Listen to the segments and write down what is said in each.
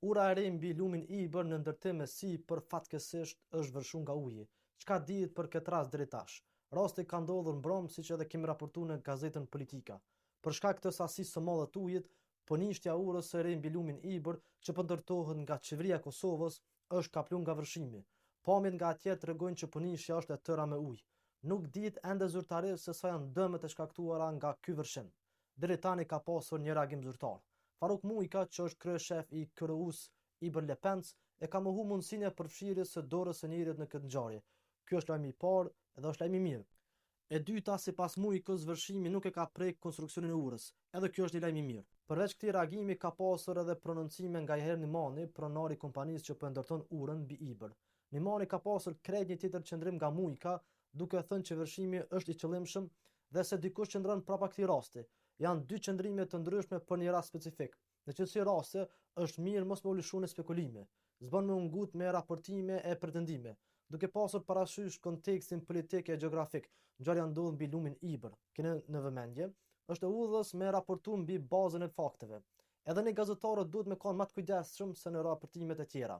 Ura e re mbi lumin Ibër në ndërtim e sipër fatkeqësisht është vërshu nga uji. Çka dihet për këtë rast deri tash? Rasti ka ndodhur mbrëmë siç edhe kemi raportu në gazetën Politika. Për shkak të sasisë së madhe të ujit, punishtja e urës së re mbi lumin Ibër që po ndërtohet nga Qeveria e Kosovës është kaplu nga vërshimi. Pamjet nga atje tregojnë që punishtja është e tëra me ujë. Nuk dihet ende zyrtarisht se sa janë dëmet e shkaktuara nga ky vërshim. Deri tani ka pasur një reagim zyrtar. Faruk Mujka, që është kryeshef i KRU-së Ibër Lepenc, e ka mohu mundësinë e përfshirjes së dorës së njerit në këtë ngjarje. Ky është lajmi i parë dhe është lajm i mirë. E dyta, sipas Mujkës, vërshimi nuk e ka prek konstruksionin e urës. Edhe ky është një lajm i mirë. Përveç këtij reagimi ka pasur edhe prononcime nga Jahir Nimani, pronari i kompanisë që po e ndërton urën mbi Ibër. Nimani ka pasur krejt një tjetër qëndrim nga Mujka, duke thënë që vërshimi është i qëllimshëm dhe se dikush qëndron prapa këtij rasti. Janë dy qëndrime të ndryshme për një rast specifik. Në qësi raste, është mirë mos me u lëshu në spekulime. S'bën me u ngut me raportime e pretendime. Duke pasur parasysh kontekstin politik e gjeografik, ngjarja ndodh mbi lumin Ibër, keni në vëmendje, është e udhës me raportu mbi bazën e fakteve. Edhe ne gazetarët duhet me kanë më të kujdesshëm se në raportimet e tjera.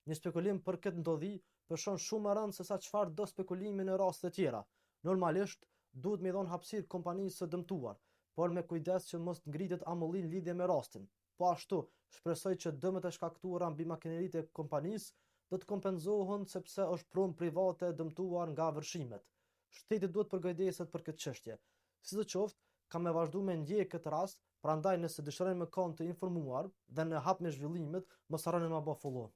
Një spekulim për këtë ndodhi peshon shumë më rëndë se sa çfarë do spekulimi në raste të tjera. Normalisht, duhet me i dhënë hapësirë kompanisë së dëmtuar, por me kujdes që mos të ngritet amulli në lidhje me rastin. Po ashtu, shpresoj që dëmet e shkaktuara mbi makineritë e kompanisë do të kompenzohen sepse është pronë private e dëmtuar nga vërshimet. Shteti duhet përkujdeset për këtë çështje. Sidoqoftë, kam me vazhdu me ndjek këtë rast, prandaj nëse dëshironi me kanë të informuar dhe në hap me zhvillimet, mos harroni me bë follow.